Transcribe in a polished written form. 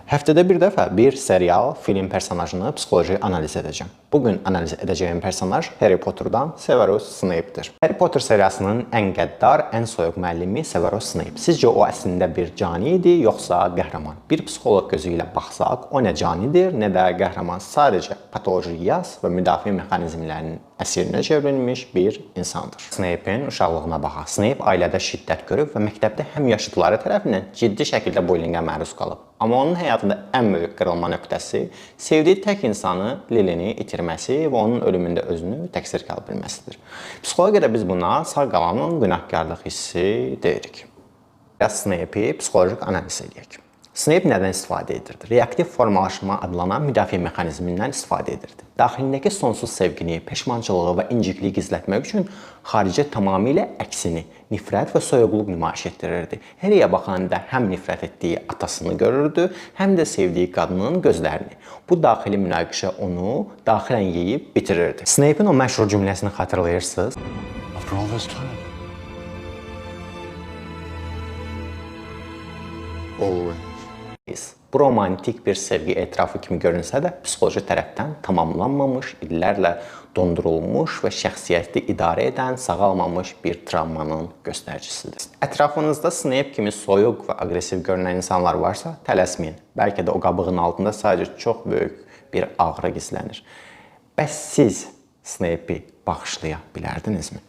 Həftədə bir dəfə bir serial, film personajını psixoloji analiz edəcəm. Bu gün analiz edəcəyim personaj Harry Potterdan Severus Snape-dir. Harry Potter seriyasının ən qəddar, ən soyuq müəllimi Severus Snape. Sizcə o əslində bir cani idi, yoxsa qəhrəman? Bir psixoloq gözü ilə baxsaq, o nə canidir, nə də qəhrəman. Sadəcə patoloji yas və müdafiə mexanizmlərinin əsirinə çevrilmiş bir insandır. Snape-in uşaqlığına baxaq. Snape ailədə şiddət görüb və məktəbdə həm yaşıdları tərəfindən ciddi şəkildə bullyinqə məruz qalıb. Amma onun həyatında ən böyük qırılma nöqtəsi sevdiyi tək insanı Lilini itirməsi və onun ölümündə özünü təqsirkar bilməsidir. Psixologiyada biz buna sağ qalanın günahkarlıq hissi deyirik. Biraz Snape-i psixoloji analiz edək. Snape nədən istifadə edirdi? Reaktiv formalaşma adlanan müdafiə mexanizmindən istifadə edirdi. Daxilindəki sonsuz sevgini, peşmançılığı və incikliyi gizlətmək üçün xaricə tamamilə əksini, nifrət və soyuqluq nümayiş etdirirdi. Harry'yə baxanda həm nifrət etdiyi atasını görürdü, həm də sevdiyi qadının gözlərini. Bu daxili münaqişə onu daxilən yeyib bitirirdi. Snape-in o məşhur cümləsini xatırlayırsınız? After all this time. Always. Bu romantik bir sevgi etirafı kimi görünsə də, psixoloji tərəfdən tamamlanmamış, illərlə dondurulmuş və şəxsiyyəti idarə edən, sağalmamış bir travmanın göstəricisidir. Ətrafınızda Snape kimi soyuq və aqressiv görünən insanlar varsa, tələsməyin. Bəlkə də o qabığın altında sadəcə çox böyük bir ağrı gizlənir. Bəs siz Snape-i bağışlaya bilərdinizmi?